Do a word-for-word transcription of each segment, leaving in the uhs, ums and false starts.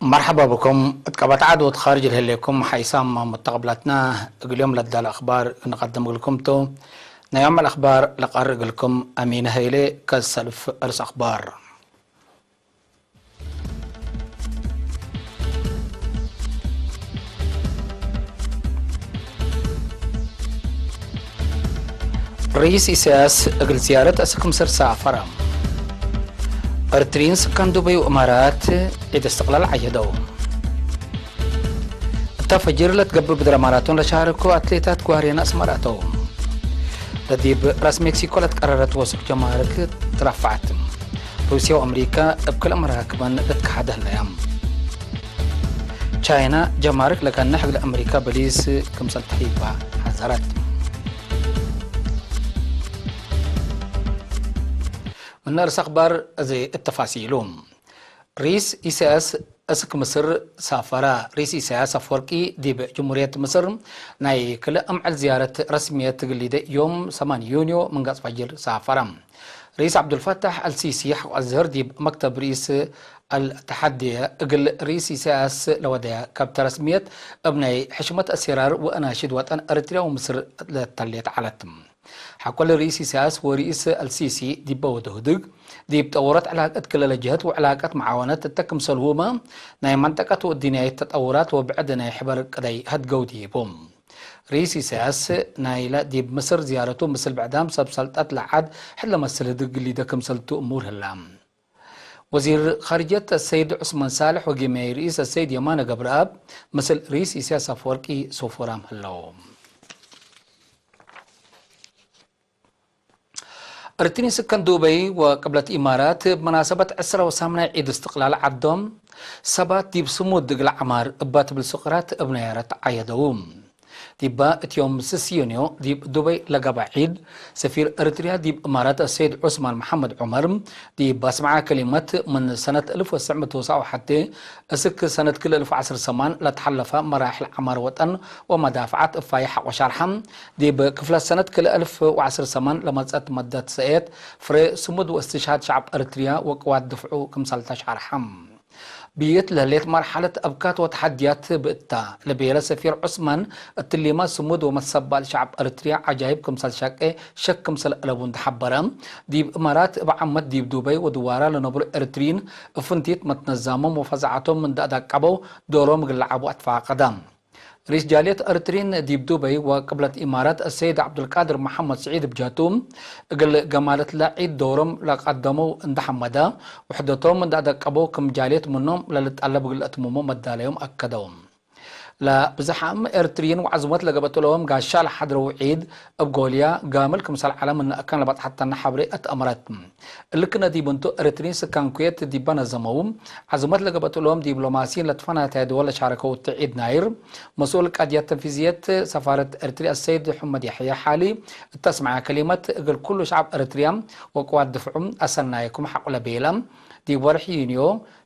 መርሐባ ብኩም። እት ቀበት ዐድ ወእት ካርጅ ለህሌኩም ሐይሳም ሙተቅብላትና፣ እግል ዮም ለዳለ አኽባር እንቀድም እግልኩም ቱ። ናይ ዮም አልአኽባር ለቀርእ እግልኩም አሚነ ሀይሌ። ከሰልፍ እርስ አኽባር። ርኢስ ኢሳያስ እግል ዝያረት እስክ ምስር ሳፈረ። እርትሪን ስካን ዱበይ ወእማራት ዒድ እስትቅላል ዐየደው። እተ ፈጅር ለትገብእ ብድረ ማራቶን ለሻረኩ አትሌታት ጓርየን አስመር አተው። ለዲብ ራስ ሜክሲኮ ለትቀረረት ወሱክ ጀማርክ ትረፈዐት። ሩስየ ወአምሪከ እብ ክልኤ መራክበን ልትከሓደ ህለያ። ቻይና ጀማርክ ለገንሕ እግል አምሪከ በሊስ ክምሰል ተህይባ ሐዘረት። ምን ርእስ አኽባር እዚ እተፋሲሉ። ርኢስ ኢሳያስ እስክ ምስር ሳፈረ። ርኢስ ኢሳያስ አፈወርቂ ዲብ ጅምሁርየት ምስር ናይ ክልእ አምዕል ዝያረት ረስምየት እግል ሊደ ዮም ሰማን ዩንዮ ምን ገጽ ፈጅር ሳፈረ። ርኢስ ዐብዱልፈታሕ አልሲሲ ሐቆ አዝህር ዲብ መክተብ ርኢስ አልተሐድየ እግል ርኢስ ኢሳያስ ለወደየ ከብተ ረስምየት እብ ናይ ሕሽመት አሴራር ወአናሽድ ወጠን ኤረትርያ ወምስር ለተሌት ዐለት። ሐቆ ለርኢስ ኢሳያስ ወርኢስ አልሲሲ ዲበ ወደው ህድግ፣ ዲብ ጠወረት ዕላቀት ክልለ ጀህት ወዕላቀት መዓወነት እተ ክምሰልሁመ፣ ናይ መንጠቀት ወእዲንያይት ተጠውራት ወብዕድ ናይ ሕበር ቅደይ ሀድገው ዲቡ። ርኢስ ኢሳያስ ናይለ ዲብ ምስር ዝያረቱ ምስል ብዕዳም ሰብ ሰልጠት ለዐድ ሕድ ለመስል ህድግ ሊደ ክምሰልቱ እሙር ህላ። ወዚር ኻርጅየት አሰይድ ዑስማን ሳልሕ ወጊማይ ርኢስ አሰይድ የማነ ገብረአብ ምስል ርኢስ ኢሳያስ አፈወርቂ ሶፎራም ህለው። እርትሪን ስከን ዱበይ ወቅብለት ኢማራት እብ መናሰበት ዕስረ ወሳምናይ ዒድ እስትቅላል ዐዶም ሰባት ዲብ ስሙድ እግል ዐማር እባ ትብል ስቅራት እብ ነያረት ዐየደው። ዲባ እት ዮም ስስ ዩንዮ ዲብ ዱበይ ለገብአ ዒድ፣ ሰፊር ኤረትርያ ዲብ እማራት አሰይድ ዑስማን መሐመድ ዑመር ዲብ አስመዐ ከሊመት፣ ምን ሰነት እልፍ ወትሰዕ ምእት ወትስዓ ወሐቴ እስክ ሰነት ክልኤ እልፍ ወዐስር ሰማን ለተሐለፈ መራሕል ዐማር ወጠን ወመዳፍዐት እፋየ ሐቆ ሸርሐ። ዲብ ክፍለት ሰነት ክልኤ እልፍ ወዐስር ሰማን ለመጽአት መደት ሰእየት፣ ፍሬ ስሙድ ወእስትሽሃድ ሸዐብ ኤረትርያ ወቅዋት ድፍዑ ክምሰል ተሸርሐ። ብይእት ለህሌት መርሐለት አብካት ወተሐድያት ብእታ ለቤለ ሰፊር ዑስማን፣ እትሊመ ስሙድ ወመትሰባል ሸዐብ ኤረትርያ ዐጃይብ ክምሰል ሸቄ ሸክ ክምሰል አለቡ እንዴ ሐበረ፣ ዲብ እማራት እብ ዓመት ዲብ ዱበይ ወድዋራ ለነብሩ ኤረትርዪን እብ ፍንቲት መትነዛሞም ወፈዛዐቶም እንዴ አዳቀበው ዶሮም እግል ለዐቡ አትፋቀደ። ርኢስ ጃልየት ኤረትርዪን ዲብ ዱበይ ወቅብለት ኢማራት አሰይድ ዐብዱልቃድር መሐመድ ስዒድ እብ ጀህቱ፣ እግል ገማለትለ ዒድ ዶሮም ለቀደመው እንዴ ሐመደ፣ ውሕደቶም እንዴ አደቀበው ክም ጃልየት ምኖም ለልጠለብ እግል ለአትምሞ መዳለዮም አከደው። ለብዝሓም ኤረትርዪን ወዐዙመት ለገብአት እሎም ጋሻ ለሐድረው ዒድ፣ እብ ጎልያ ጋምል ክምሰል ዐለ ምነ አካን ለበጽሐት ተነ ሐብሬ አትአመረት። እሊ ክነ ዲብ እንቱ፣ ኤረትርዪን ስካን ኩዌት ዲበ ነዘመው ዐዙመት ለገብአት እሎም ዲብሎማሲይን ለትፈናተየ ድወል ለሻረከው እት ዒድ ናይር፣ መስኡል ቃድያት ተንፊዝየት ሰፋረት ኤረትርያ አሰይድ ሕመድ ያሕያ ሓሊ እተ አስመዐ ከሊመት፣ እግል ኩሉ ሸዐብ ኤረትርያ ወቅዋት ድፍዑ አሰናይኩም ሐቁ ለቤለ፣ ዲብ ወርሕ ዩንዮ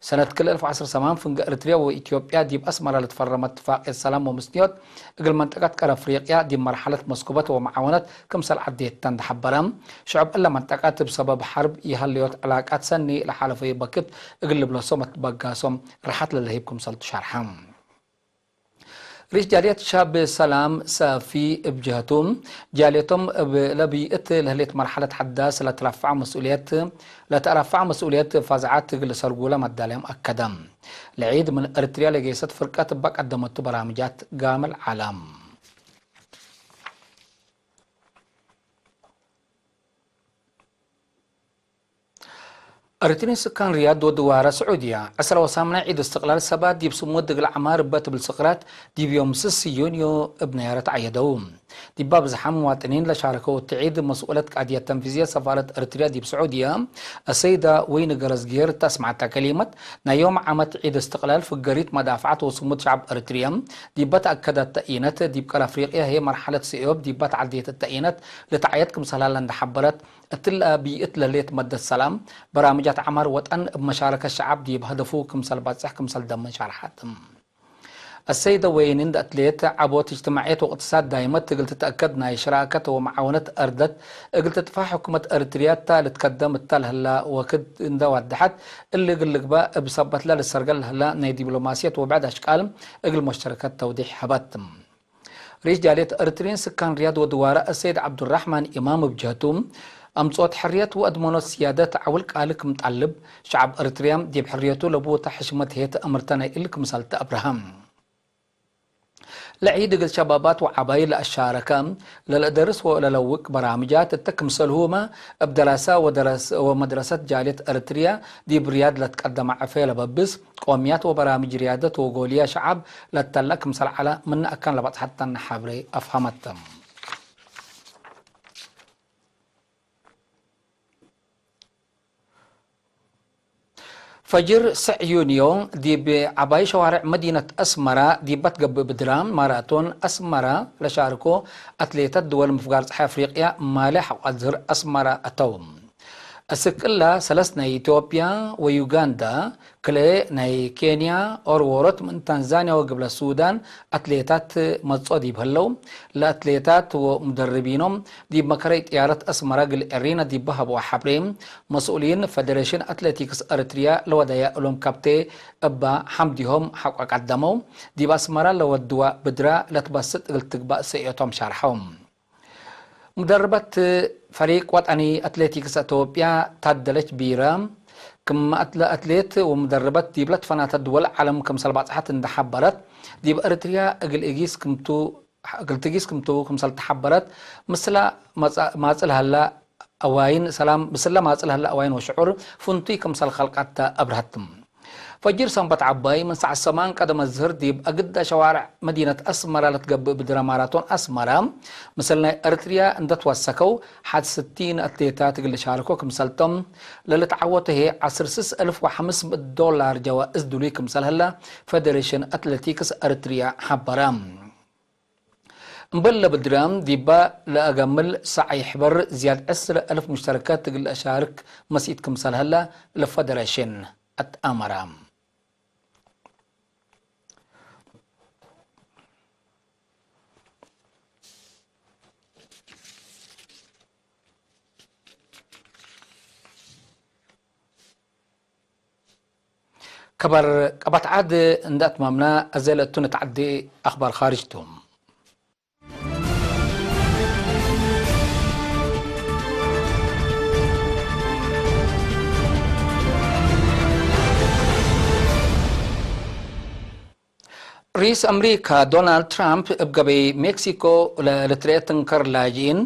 ሰነት ክልኤ እልፍ ወዐስር ሰማን ፍንገ ኤረትርያ ወኢትዮጵያ ዲብ አስመረ ለትፈረመ እትፋቅየት ሰላም ወምስንዮት፣ እግል መንጠቀት ቀር አፍሪቅያ ዲብ መርሐለት መስኩበት ወመዓወነት ክምሰል ዐዴት ተ እንዴ ሐበረ፣ ሽዑብ እለ መንጠቀት እብ ሰበብ ሐርብ ይሀለዮት ዕላቃት ሰኒ ለሓለፈዩ በክት እግል ልብለሶ መትበጋሶም ርሐት ለለህይብ ክምሰልቱ ሸርሐ። ርኢስ ጃልየት ሻብ ሰላም ሰፊ እብ ጀህቱ፣ ጃልየቶም እብ ለብይእት ለህሌት መርሐለት ሐዳስ ለትረፈዐ መስኡልየት፣ ለትአረፈዐ መስኡልየት ፈዝዐት እግል ሰርጉለ መዳለዮም አከደ። ለዒድ ምን ኤረትርያ ለጌሰት ፍርቀት እበ ቀደመቱ በራምጃት ጋምል ዐለ። እርትርዩን ስካን ርያድ ወድዋረ ስዑድያ፣ ዕስራ ወሳምናይ ዒድ እስትቅላል ሰባት ዲብ ስሙድ እግል ዐማር እበ ትብል ስቅራት ዲብ ዮም ስስ ዩንዮ እብ ነያረት ዐየደው። ዲባ ብዝሓ ምዋጥኒን ለሻረከው እት ዒድ፣ መስኡለት ቃድየት ተንፊዝየት ሰፋረት እርትርያ ዲብ ስዑድያ፣ አሰይዳ ወይኒ ገረዝጊሄር እተ አስመዐተ ከሊመት፣ ናይ ዮም ዓመት ዒድ እስትቅላል ፍገሪት መዳፍዓት ወስሙድ ሸዐብ እርትርያ ዲበ ተአከደት ተእይነት፣ ዲብ ቀር አፍሪቅያ ህዬ መርሐለት ስእዮብ ዲበ ተዐዴት እተ እይነት ልትዐየድ ክምሰልሃለ እንዴ ሐበረት፣ እትለ ቢእት ለህሌት መደት ሰላም፣ በራምጃት ዐማር ወጠን እብ መሻረከት ሸዐብ ዲብ ሀደፉ ክምሰል ባጽሕ ክምሰል ደመ ሻርሐት። አሰይደ ወይኒ እንዴ አትሌት፣ ዐቦት እጅትማዕየት ወእቅትሳድ ዳይመት እግል ትትአከድ ናይ ሽራከት ወመዓወነት አርደት እግል ትጥፋሕ ሕኩመት ኤሪትርያ እተ ልትከደም እተ ለህላ ወክድ እንዴ ዋደሐት፣ እሊ እግል ልግበእ እብ ሰበትለ ልሰርገል ለህላ ናይ ዲብሎማስየት ወብዕድ አሽቃል እግል መሸረከት ተውዴሕ ሀበት። ርኢስ ጃልየት እርትርዪን ስካን ርያድ ወድዋረ አሰይድ ዐብዱራሕማን ኢማም እብ ጀህቱ፣ አምጽኦት ሕርየት ወአድመኖት ስያደት ዐውል ቃሊ ክም ጠልብ፣ ሸዐብ እርትርያም ዲብ ሕርየቱ ለቡተ ሕሽመት ህዬ ተአምርተ ናይ እል ክምሰል ተአብረሀ። ለዒድ እግል ሸባባት ወዐባይ ለአሻረከ፣ ለለደርስ ወለለውቅ በራምጃት እተ ክምሰልሁመ፣ እብ ደራሰ ወደረስ ወመድረሰት ጃልየት እርትርያ ዲብ ርያድ ለትቀደመ ዕፌ ለበብስ፣ ቆምያት ወበራምጅ ርያደት ወጎልየ ሸዐብ ለተለ ክምሰል ዐለ፣ ምነ አካን ለበጽሐት ተነ ሐብሬ አፍሀመት። ፈጅር ስዕ ዩንዮ፣ ዲብ ዐባይ ሸዋርዕ መዲነት አስመራ ዲበ ትገብእ ብድረ ማራቶን አስመራ ለሻርኮ አትሌታት ድወል ምፍጋር ጸሓይ አፍሪቅያ ማሌ ሐቆ አዝህር አስመራ አተው። አስክ እለ ሰለስ ናይ ኢትዮጵያ ወዩጋንዳ፣ ክልኤ ናይ ኬንያ፣ ኦርዎሮት ምን ታንዛንያ ወግብለ ሱዳን አትሌታት መጽኦ ዲብ ህለው፣ ለአትሌታት ወሙደርቢኖም ዲብ መከረይ ጥያረት አስመራ እግል ኤሪና ዲብ ሀብኦ ሐብሬ፣ መስኡሊን ፈደሬሽን አትሌቲክስ ኤሪትርያ ለወደያ እሎም ካብቴ እበ ሐምዲሆም ሐቆ ቀደመው፣ ዲብ አስመራ ለወድዋ ብድረ ለትበስጥ እግል ትግባእ ሰእዮቶም ሻርሐው። ሙደርበት ፈሪቅ ወጠኒ አትሌቲክስ አቶብያ ታደለች ቢረ፣ ክም አትለ-፣ አትሌት ወሙደርበት ዲብለ ትፈናተ ድወል ዐለም ክምሰል ባጽሐት እንደ ሐበረት፣ ዲብ ኤሪትርያ እግል እጊስ ክምቱ፣ እግል ትጊስ ክምቱ ክምሰል ተሐበረት፣ ምስለ መጸ-፣ ማጽል ሀለ አዋይን ሰላም፣ ምስለ ማጽል ሀለ አዋይን ወሽዑር ፍንቱይ ክምሰል ከልቀት ተ አብርሀት። ፈጅር ሰንበት ዐባይ ምን ሰዓት ሰማን ቀደም አዝህር ዲብ አግደ ሸዋርዕ መዲነት አስመራ ለትገብእ ብድረ ማራቶን አስመራ፣ ምስል ናይ ኤሪትርያ እንደ ትወሰከው ሐድ ስቲን አትሌታት እግል ልሻርኮ ክምሰል ቶም፣ ለልትዓወተ ህዬ ዐስር ስስ እልፍ ወሐምስ ምእት ዶላር ጀዋእዝ ድሉይ ክምሰል ህለ፣ ፈደሬሽን አትሌቲክስ ኤሪትርያ ሐበረ። እምበል ለብድራም ዲባ ለአገምል ሰዓይ ሕበር ዝያድ ዕስር አልፍ ሙሽተረካት እግል ለአሻርክ መስኢት ክምሰል ሀለ ለፈደሬሽን አትአመረ። ከበር ቀበት ዐድ እንደ አትማምና፣ አዜ ለእቱ ንትዐዴ አክባር ካርጅ ቱ። ርኢስ አምሪካ ዶናልድ ትራምፕ እብ ገበይ ሜክሲኮ ለልትረኤ ትንከር ላጅኢን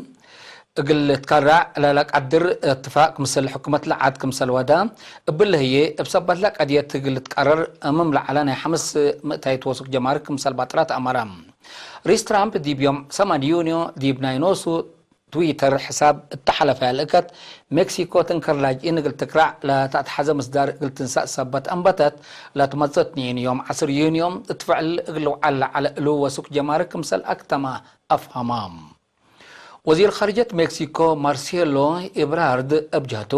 እግል ልትከራዕ ለለቀድር እትፋቅ ምስል ሕኩመት ለዓድ ክምሰል ወደ፣ እብሊ ህዬ እብ ሰበትለ ቀድየት እግል ልትቀረር እምም ለዐለ ናይ ሐምስ ምእታይት ወሱክ ጀማርክ ክምሰል ባጥራት አመረ። ርኢስ ትራምፕ ዲብ ዮም ሰማን ዩንዮ ዲብ ናይ ኖሱ ትዊተር ሕሳብ እተ ሐለፈ ልእከት፣ ሜክሲኮ ትንከር ላጅኢን እግል ትክራዕ ለተአትሐዘ ምስዳር እግል ትንሳእ ሰበት አንበተት፣ ለትመጽእ እትኔን ዮም ዐስር ዩንዮ እት ፍዕል እግል ልውዓል ለዐለ እሉ ወሱክ ጀማርክ ክምሰል አክተመ አፍሀመ። ወዚር ኻርጀት ሜክሲኮ ማርሴሎ ኢብራርድ እብ ጀህቱ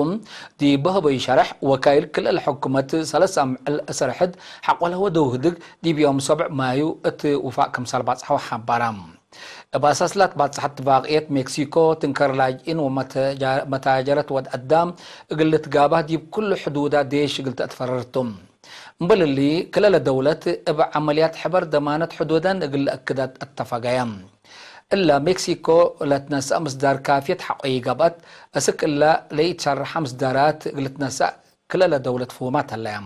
ዲብ በህበዩ ሸረሕ፣ ወካይል ክልኤ ለሕኩመት ሰለስ አምዕል አስር ሕድ ሐቆለ ወደው ህድግ ዲብ ዮም ሰብዕ ማዩ እት ውፋቅ ክምሰል ባጽሐው ሐበረ። እብ አሳስ ለትባጽሐ እትፋቅየት፣ ሜክሲኮ ትንከር ላጅኢን ወመተጃ-፣ መታጀረት ወድ አዳም እግል ልትጋባህ ዲብ ኩሉ ሕዱዳ ዴሽ እግል ተአትፈረር ቱ። እምበል እሊ፣ ክልኤ ደውለት እብ ዐመልያት ሕበር ደማነት ሕዱደን እግል ለአክዳት አተፈገየ። እለ ሜክሲኮ ለትነሰአ ምስዳር ካፍየት ሐቆ ኢገብአት፣ አስክ እለ ለኢትሸረሐ ምስዳራት እግል ልትነሰእ ክልኤ ደውለት ፍሁማት ሀለየ።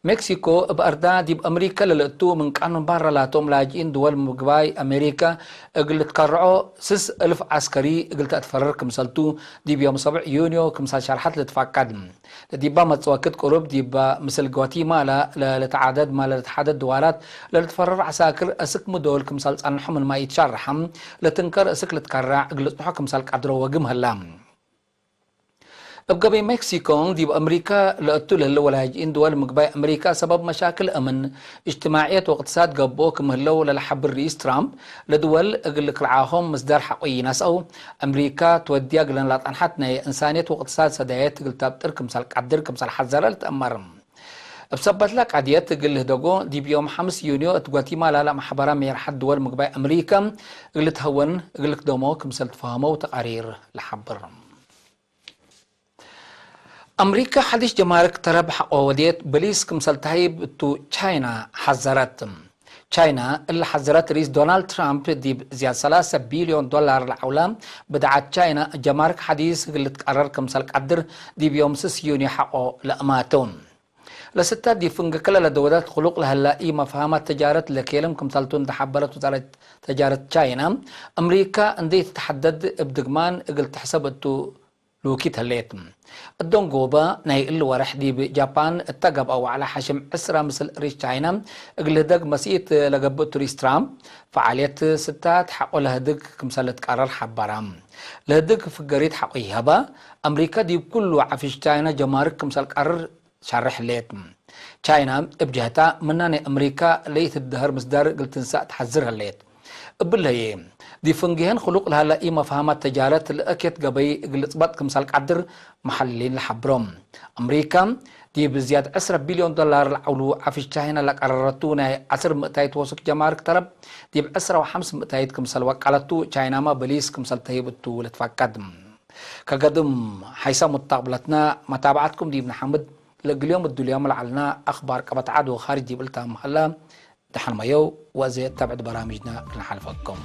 ሜክሲኮ እብ አርዳ ዲብ አምሪከ ለልእቱ ምን ቃኑን ባረ ላቶም ላጅኢን ድወል ምግባይ አሜሪከ እግል ልትከርዖ ስስ እልፍ ዐስከሪ እግል ተአትፈረር ክምሰልቱ ዲብ ዮም ሰብዕ ዩንዮ ክምሰል ሸርሐት ልትፋቀድ። ለዲባ መጽወክት ቅሩብ ዲባ ምስል ጓቲማላ ለልትዓደድ ማለ ለልትሓደድ ድዋላት ለልትፈረር ዐሳክር አስክ ምዶል ክምሰል ጸንሖ ምንማ ኢትሻርሐም ለትንከር እስክ ልትከራዕ እግል ልጽንሖ ክምሰል ቀድሮ ወግም ህላ። እብ ገበይ ሜክሲኮን ዲብ አምሪከ ለእቱ ለህለ ወላጅኢን ድወል ምግባይ አምሪከ ሰበብ መሻክል አምን፣ እጅትማዕየት ወእቅትሳድ ገብኦ ክም ህለው ለለሐብር ርኢስ ትራምፕ፣ ለድወል እግል ልክርዓሆም ምስዳር ሐቆ ኢነስአው፣ አምሪከ ትወድያ እግለን ላጠንሐት ናይ እንሳንየት ወእቅትሳድ ሰዳየት እግል ተብጥር ክምሰል ቀድር ክምሰል ሐዘረ ልትአመር። እብ ሰበትለ ቀድየት እግል ልህደጎ፣ ዲብ ዮም ሐምስ ዩንዮ እት ጓቲማላ ለመሕበረ ሜርሐት ድወል ምግባይ አምሪከ እግል ልትሀወን እግል ልክደሞ ክምሰል ትፈሀመው ተቃሪር ለሐብር። አምሪከ ሐዲስ ጀማርክ ተረብ ሐቆ ወዴት በሊስ ክምሰል ተሀይብ እቱ ቻይና ሐዘረት። ቻይና እለ ሐዘረት ርኢስ ዶናልድ ትራምፕ ዲብ ዝያድ ሰላሰ ቢልዮን ዶላር ለዐውላ ብድዓት ቻይና ጀማርክ ሐዲስ እግል ልትቀረር ክምሰል ቀድር ዲብ ዮም ስስ ዩኒ ሐቆ ለእማተው። ለስተ ዲብ ፍንግ ክለ ለደወለት ክሉቅ ለህላ ኢ መፍሀማት ተጃረት ለኬልም ክምሰልቱ እንደ ሐበረት ውዛረት ተጃረት ቻይና፣ አምሪከ እንዴ ትትሐደድ እብ ድግማን እግል ትሕሰብ እቱ ሉኪት ህሌት። እዶንጎበ ናይ እሊ ወርሕ ዲብ ጃፓን እተ ገብአ ወዕለ ሐሽም ዕስራ ምስል ርኢስ ቻይና እግል ልህደግ መስኢት ለገብእ ቱ ርኢስ ትራምፕ፣ ፈዓልየት ስታት ሐቆ ለህድግ ክምሰል ልትቀረር ሐበረ። ለህድግ ፍገሪት ሐቆ ይሀበ፣ አምሪከ ዲብ ኩሉ ዐፊሽ ቻይና ጀማርክ ክምሰል ቀርር ሻርሕ ህሌት። ቻይና እብ ጀህታ፣ ምናኔ አምሪካ ለኢትደሀር ምስዳር እግል ትንሳእ ተሐዝር ህሌት። እብለ ህዬ፣ ዲብ ፍንግሄን ክሉቅ ለሀለ ኢመፍሀማት ተጃረት ለእኬት ገበይ እግል ልጽበጥ ክምሰል ቀድር መሐልሊን ለሐብሮ። አምሪካ፣ ዲብ ዝያድ ዕስረ ቢልዮን ዶላር ለዐውሉ ዐፊሽ ቻይና ለቀረረቱ ናይ ዐስር ምእታይት ወሱክ ጀማርክ ተረብ፣ ዲብ ዕስረ ወሐምስ ምእታይት ክምሰል ወቀለቱ፣ ቻይናመ በሊስ ክምሰል ተህይብ እቱ ልትፈቀድ። ከገድም ሐይሰ ሙታቅብለትና መታብዐትኩም ዲብ ነሐምድ። ለእግል ዮም እዱልያም ለዐልና አክባር ቀበት ዐድ ወካርጅ ዲብ እልታም ሀላ። ደሐን መየው ወእዜ እተብዕድ በራምጅና እግል ነሓልፈኩም።